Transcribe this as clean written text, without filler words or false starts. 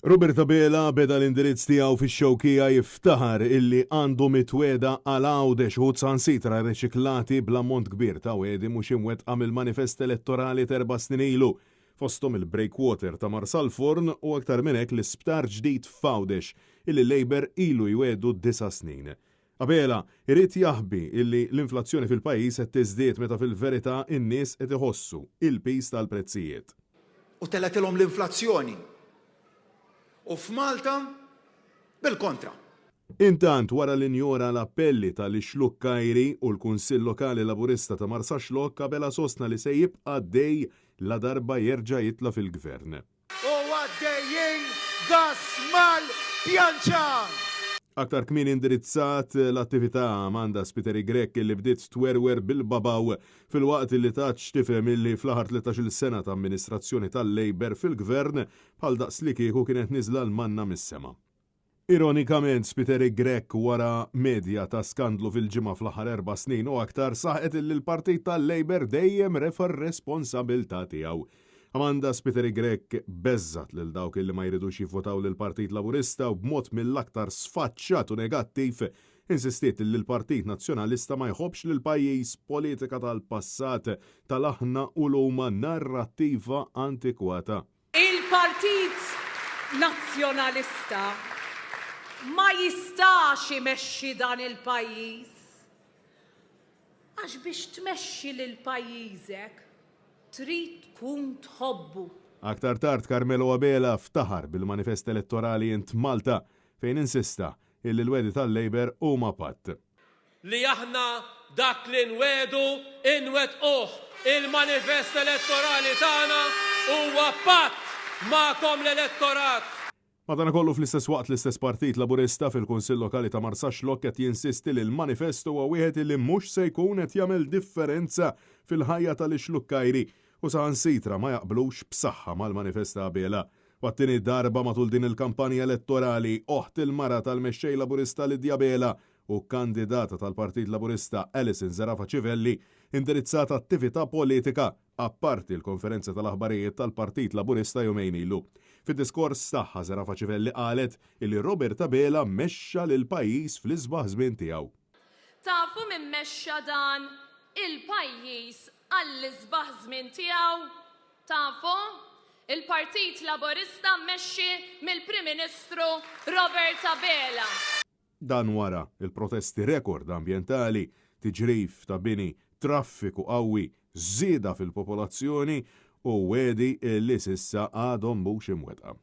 Robert Abela beda l-indirizz tiegħu fix-Xewkija jiftaħar illi għandu mitwegħda għal Għawdex u saħansitra reċiklati bl-ammont kbir ta' wegħdi mhux imwettqa mill-manifest elettorali t'erba' snin ilu, fosthom il-breakwater ta' Marsalforn u aktar minn hekk l-isptar ġdid f'Għawdex illi l-Labour ilu jwiegħdu disa' snin. Abela irid jaħbi illi l-inflazzjoni fil-pajjiż qed tiżdied meta fil-verità n-nies qed iħossu il-piż tal-prezzijiet. U telgħetilhom l-inflazzjoni. U f'Malta bil-kontra. Intant, wara li njora l-appelli tal-Ixlukkajri u l-Kunsill Lokali Laburista ta' Marsaxlokk, Abela sostna li se jibqa' għaddej ladarba jerġa' jitla' fil-Gvern. U għaddejjin gass mal-pjanċa! Aktar kmieni indirizzat l-attività Amanda Spiteri Grech li bdiet twerwer bil-babaw filwaqt li tat x'tifhem illi fl-aħħar 13-il sena ta' amministrazzjoni tal-Labour fil-Gvern bħal daqslikieku kienet nieżla l-manna mis-sema. Ironikament, Spiteri Grech wara medja ta' skandlu fil-ġimgħa fl-aħħar erba' snin u aktar saħqet illi l-Partit tal-Labour dejjem refa' r-responsabilità tiegħu. Amanda Spiteri Grech beżżgħet lil dawk illi ma jridux jivvotaw lill-Partit Laburista u b'mod mill-aktar sfaċċat u negattiv insistiet illi l-Partit Nazzjonalista ma jħobbx lill-pajjiż, politika tal-passat, tal-aħna u l-huma, narrattiva antikwata. Il-Partit Nazzjonalista ma jistax imexxi dan il-pajjiż għax biex tmexxi lil pajjiżek trid tkun tħobbu. Aktar tard Carmelo Abela ftaħar bil-manifest elettorali Int Malta fejn insista illi l-wegħdi tal-Labour huma patt. Li aħna dak li nwegħdu inwettquh. Il-manifest elettorali tagħna huwa patt magħkom l-elettorat. Madanakollu fl-istess waqt l-istess Partit Laburista fil-Kunsill Lokali ta' Marsaxlokk qed jinsisti li l-manifest huwa wieħed li mhux se jkun qed jagħmel differenza fil-ħajja tal-Ixlukkajri u saħansitra ma jaqblux b'saħħa mal-manifest ta' Abela. U għat-tieni darba matul din il-kampanja elettorali, oħt il-mara tal-Mexxej Laburista Lydia Abela u kandidata tal-Partit Laburista Alison Zerafa Civelli indirizzat attività politika apparti l-konferenza tal-aħbarijiet tal-Partit Laburista jumejn ilu. Fid-diskors tagħha Zerafa Civelli qalet illi Robert Abela mexxa lill-pajjiż fl-isbaħ żmien tiegħu. Tafu min mexxa dan il-pajjiż għall-isbaħ żmien tiegħu? Tafu? Il-Partit Laburista mmexxi mill-Prim Ministru Robert Abela. Dan wara l-protesti rekord ambjentali, tiġrif ta' bini, traffiku qawwi, żieda fil-popolazzjoni u wegħdi li s'issa għadhom mhux imwettqa.